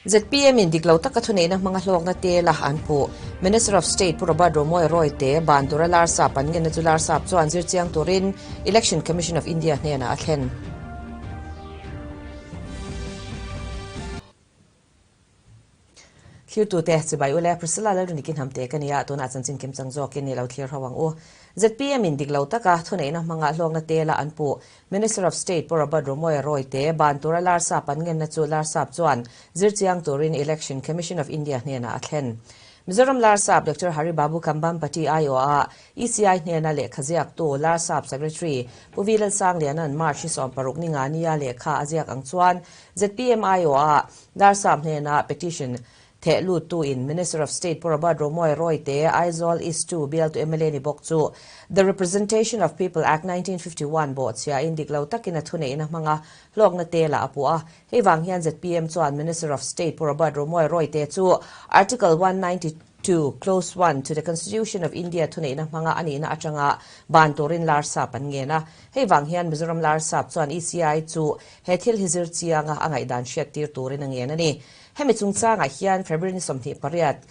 Zpm in dik lo taka thuneihna hmanga hlawkna tel a an puh. Minister of State Pu Robert Romawia Royte ban tura Larsap an ngenna chu Larsap chuan zir chiang turin Election Commission of India hnenah a thlen. Thlirtute, Chibai ule, Priscilla Lalrunikin Hamte ka nia, tunah chanchin kim chang zawkin ni lo thlir ho ang u. Zpm in dik lo taka thuneihna hmanga hlawkna tela an puh. Minister of State Pu Robert Romawia Royte ban tura Larsap an ngenna chu Larsap chuan zir chiang turin Election Commission of India hnenah a thlen. Mizoram Larsap Doctor Hari Babu Kambhampati aiawha ECI hnena lehkha ziaktu Larsap Secretary Pu V Lalsangliana'n March ni 16 ni nga nia lehkha a ziak ang chuan zpm aiawha Larsap hnena petition Theh luttu in Minister of State Pu Robert Romawia Royte, Aizawl East 2 bialtu mla ni bawk chu The Representation of People Act 1951 bawhchhia in dik lo takin a thuneihna hmanga hlawkna te lah a puh a. Hei vang hian zpm chuan Minister of State Pu Robert Romawia Royte chu Article 192 Clause 1 to the Constitution of India thuneihna hmanga a nihna atanga ban turin Larsap an ngen a. Hei vang hian Mizoram Larsap chuan ECI chu he thil hi zir chianga a ngaihdan hriattir turin a ngen a ni. Hemi chungchangah hian February ni 28,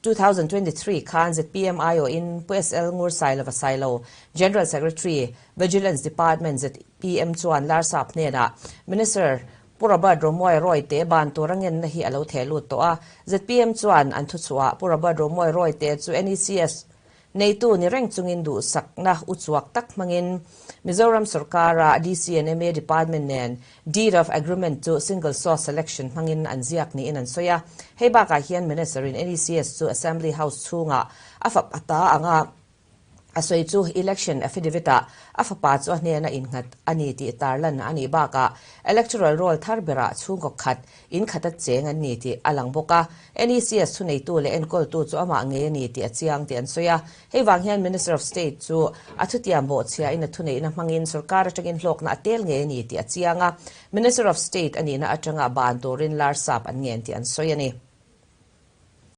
2023 khan zpm aiawhin Pu SL Ngur Sailova Sailo, General Secretary, Vigilance Department zpm chuan Larsap hnenah Minister Pu Robert Romawia Royte ban tura ngenna hi a lo theh lut tawh a. Zpm chuan an thuchhuah Pu Robert Romawia Royte chu NECS Neitu ni reng chungin duhsakna uchuak tak hmangin Mizoram sorkara DC and ma Department nen Deed of Agreement chu Single Source Selection hmangin an ziak niin an sawi a. Hei bakah hian Minister-in NECS chu Assembly House chhungah a fapa ta anga a sawi chu Election Affidavit-ah a fapa chu a hnena innghat a ni tih tarlan a nih bakah Electoral Roll thar berah chhungkaw khat In khata cheng an ni tih a lang bawk a, NECS thuneitu leh enkawltu chu amah ngei a ni tih a chiang tih an sawi a. Hei vang hian Minister of State chu a thutiam bawhchhia in a thuneihna hmangin sorkar atangin hlawkna a tel ngei a ni tih a chiang a, Minister of State a nihna atanga ban turin Larsap an ngen tih an sawi a ni.